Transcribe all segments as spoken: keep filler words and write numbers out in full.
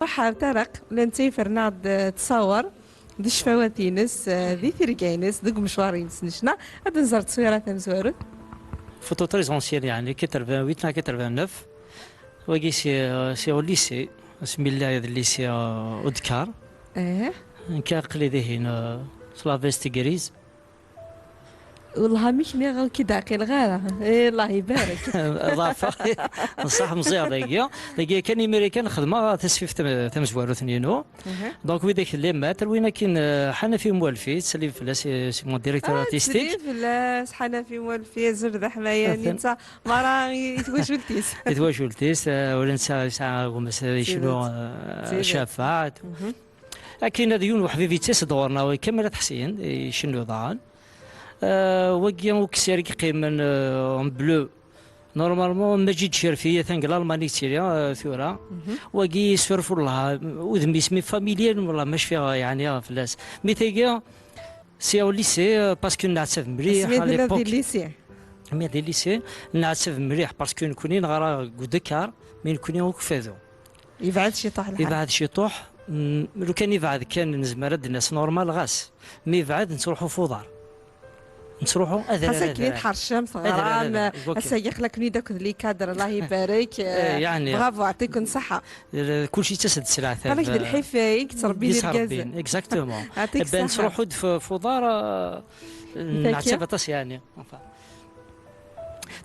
Ruḥ ar Taraq, la nettayfer-nneɣ-d, eh, ttṣawer d ccfawat-ines, eh, di tirga-ines, deg umecwar-ines n ccna. Ad nẓer ttṣwira tamezwarut. Photo très ancienne, yeɛni quatre-vingt-huit neɣ quatre-vingt-neuf. Wagi si, si au lycée, asmi lliɣ d lycée, euh, Udkar. Eh. Nekk aql-i dihin, euh, s la veste grise. Wellah, amek nniɣ, ur k-id-ɛqileɣ ara. Eh, Allah ibarek. Ḍafeɣ. Nṣaḥ meẓẓiɣ dagi. Dagi kan imir kan xedmeɣ tasfift tam-, tamezwarut-nni-inu. Mhm. Donc, widak lli maître, win akin, euh, Ḥanafi Mwalfi, ttsellim fell-as, eh, c'est mon directeur artistique. Ah, ttsellim fell-as, Ḥanafi Mwalfi, azul d aḥmaya, atan. Netta, mara i, i twacult-is. I twacult-is, euh, ula netta yesɛa gma-s, euh, icnu, euh, Cafaɛet. Mhm. Akken ad yiwen uḥbib yettas-d ɣur-neɣ, Kamel At Ḥsin, icennu daɣen. Euh, wagi uksir i yeqqimen, euh, en bleu. Normalement, Majid Cerfi, atan deg Lalman i yettili, euh, tura. Mhm. Wagi surf, wellah, udem-is, mi familial, wellah, ma cfiɣ, yeɛni, fell-as. Mi tagi, c'est au lycée, euh, parce que nɛettab mliḥ, à l'époque. Asmi tella di lycée. Mi di lycée, nɛettab mliḥ, parce que nekni neɣra deg Udkar, mi nekni akk Fadu. Yebɛed ciṭuḥ lḥal. Yebɛed ciṭuḥ, mm, lukan yebɛed kan nezmer ad d-nas normal ɣas. Mi yebɛed nettruḥu f uḍar. Nettruḥu adrar, xas akken i tḥercem, teɣram, ass-agi aql-aken-id akked les cadres, Allah ibarek, eh, yeɛni. Bravo, yeɛṭikum ṣṣeḥḥa. Eh, kulci yettas-d s leɛtab. Qal-ak d lḥif, eh, i yettrebbin irgazen. Exactement. Yeɛṭik ṣṣeḥḥa. Nettruḥu-d f, f uḍar, eh, nɛettab aṭas, yeɛni. Enfin.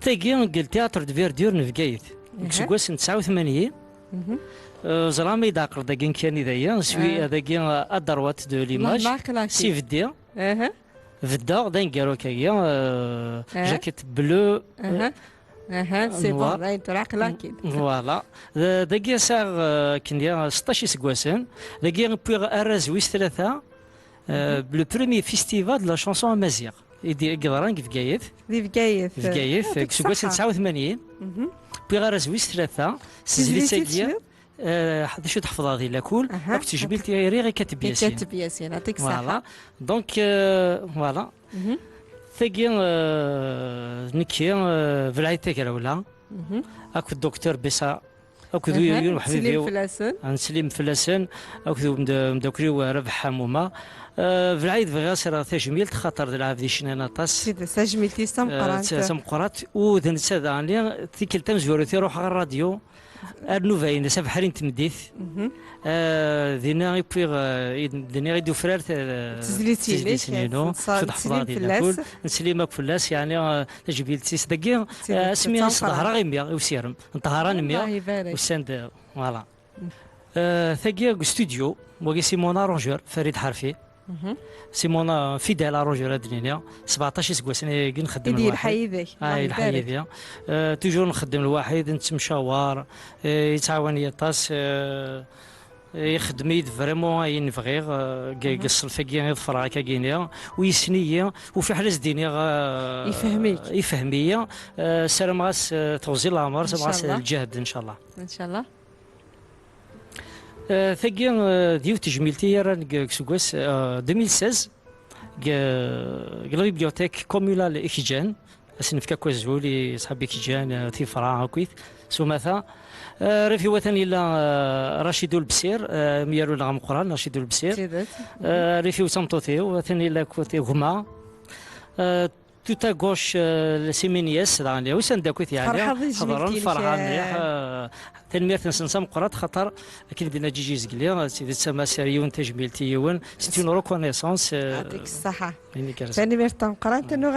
Tagi, deg le théâtre de verdure n Bgayet. Deg useggas n tesɛa u tmanyin, mhm, euh, ẓriɣ ma yedɛqel dagi kan i daya, swi, ah, dagi, euh, à droite de l'image, si Beddi. Aha. Beddeɣ, d aneggaru akkagi, euh, aha, jaquette bleue, aha, aha, c'est bon, noir. Dayen tura aql-ak-id. Voilà. D-, dagi sɛiɣ, euh, akken ya, seṭṭac iseggasen. Dagi wwiɣ arraz wis tlata, euh, mhm, le premier festival de la chanson amaziɣ. I d-, i yeḍran deg Bgayet. Di Bgayet. Bgayet, ah, deg useggas n tesɛa u tmanyin. Mhm. Wwiɣ arraz wis tlata, s tezlit-agi, eh, d acu tḥefḍeḍ di lakul, aha, akked tejmilt i riɣ i Kateb Yasin. I Kateb Yasin, yeɛṭik ṣṣeḥḥa. Voilà. Donc, euh, voilà. Mhm. Tagi, euh, nekki, euh, Belɛid Tagrawla, mhm, akked Docteur Bessa, akked, aha, yiwen uḥbib-iw. Nettsellim fell-asen. Nettsellim fell-asen, akked umd-, umeddakel-iw, eh, Rabeḥ Ḥamuma. Eh, Belɛid, bɣiɣ ad s-rreɣ tajmilt, xaṭer d lɛebd yecnan aṭas. Tidet, tajmilt-is tameqqrant. Eh, d ta-, tameqqrant, u d netta daɣen, tikkelt tamezwarut iruḥ ɣer rradyu, ar nnuba-ines, abeḥri n tmeddit. Mhm. Eh, dinna i wwiɣ, eh, i d-, dinna i d-ufrar ta-, tezlit-inek, tezlit-inu, eh, nettsellim fell-as. Nettsellim akk fell-as, yeɛni, eh, tajmilt-is dagi, eh, asmi i s-ḍehreɣ imi, i usirem. N ṭṭhara n mmi, Allah ibarek. Usan-d, voilà. Euh, tagi deg studio, wagi c'est mon arrangeur, Farid Ḥarfi. Mhm. C'est mon, euh, fidèle arrangeur, ad d-nini. Sbeɛṭac iseggasen i nxeddem lwaḥid. I d-yelḥa yid-k. Ah, Allah yelḥa ibarek. Yid-i. Euh, toujours nxeddem lwaḥid, nettemcawar, euh, yettɛawan-iyi aṭas, euh, ixeddem-iyi-d vraiment ayen bɣiɣ, euh, deg, mhm, ṣṣenf-agi i ḍefreɣ akkagi-ni, u yessen-iyi, u fiḥel ad s-d-iniɣ, euh, ifhem-ik. Ifhem-iyi. Euh, ssarameɣ-as, euh, teɣzi n leɛmer, ssarameɣ-as, inchallah, lǧehd, inchallah. Inchallah. Euh, tagi, euh, d yiwet tejmilt i yerran deg, deg useggas, euh, deux mille seize, deg, deg la bibliothèque communale Ikjan, ad s-nefk akk azul i ṣḥab Ikjan, euh, tifra akkit, s umata. Euh, rrif-iw atan yella, euh, Rachid Ulbsir, euh, amyaru-nneɣ ameqqran, Rachid Ulbsir. D tidet. Euh, rrif-iw d tameṭṭut-iw, atan yella akkit gma. Euh, Tout à gauche, euh, Siminias, daɣen, usan-d akkit, yeɛni, ferḥeɣ di tejmilt-inek, ferḥeɣ mliḥ, euh, tanemmirt-nsen d tameqqrant, xaṭer, akken i d-yenna Ǧiǧi Zgli, d tidet, amaser yiwen tajmilt i yiwen, c'est une reconnaissance, euh, yeɛṭik ṣṣeḥḥa. Ayen igerrzen. Tanemmirt tameqqrant, mm, ad nuɣal